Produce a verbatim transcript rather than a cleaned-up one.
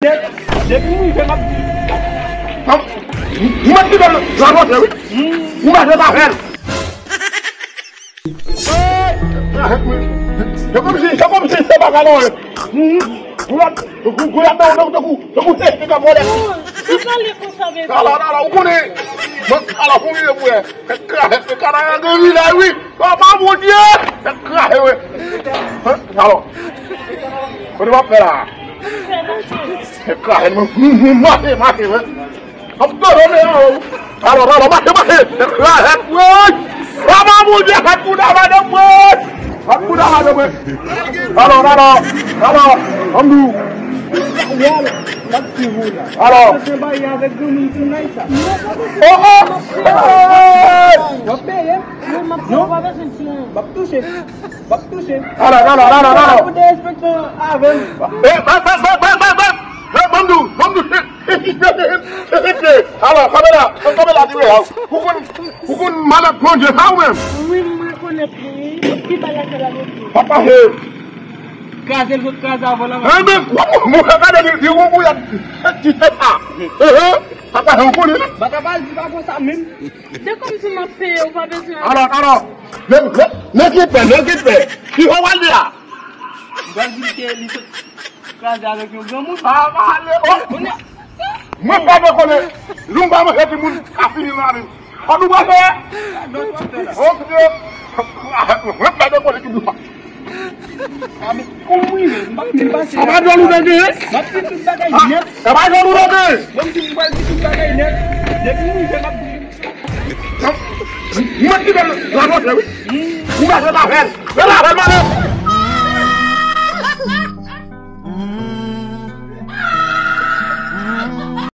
Depi m rive, m ap di. Ou mèt kite l la, monchè, wi. Ou mèt rete avè l. Se kòmsi, se kòmsi se pa galon, wi. Gouyad, gouyad nan, nan, tankou, tankou se, se ka vòlè. Ou pale konsa, mesye. Ala, ala, ou konnen. Bon, ala, pou mwen, pou mwen. Se kraze, se kanara gen vilaj, wi. Papa Bondye! Se kraze, wi. Alò. Kote w ap fè la? Se kraze, mwen, mwen, mwen, mache, mache, mwen. Ap tande, mwen, alò. Alò, alò, mache, mache. Se kraze, mwen. Papa Bondye, fè kou nan madanm, mwen. Fè kou nan madanm, mwen. Alò, alò, alò. Ann di w. Alò. Oh, oh. Hey! W ap peye? Non, m ap peye, w pa bezwen di anyen. M ap touche. M ap touche. Ala, ala, ala, ala. Pou de enspeksyon avè m. Eh, bèl, bèl, bèl. Eh, ban m di w, ban m di w. Alò, kamera, kamera, di w, ou konn, ou konn malad plonje sa ou menm? Wi, m rekonèt li. Ki bagay sa la, mesye? Papa, he. Kraze l, sot kraze avè l la. Eh, men, mwen, mwen, gade, li, li, ou, ou, y ap, ki fè sa? Eh, eh. Papa, he, ou konnen, non? Papa, pa di pa konsa menm. Se kòmsi m ap peye, ou pa bezwen. Alò, alò, men, men, men ki pè, men ki pè. Ki jan w al di a? M pral di ke li sot kraze avèk yon granmoun. Ah, ale, oh. Mwen pa dekole. Lou m pa manje timoun ka fini nan lavi m. An nou prale. Ok. Mwen pa dekole ki dou. Sa pa djòl ou nan gen? M ap di tout bagay nèt. Sa pa djòl ou nan gen? Mwen di m pral di tout bagay nèt. Depi m rive, m ap di. Mwen ki bèl la monchè, wi. Ou mèt rete avè l. Rete avè l, mwen.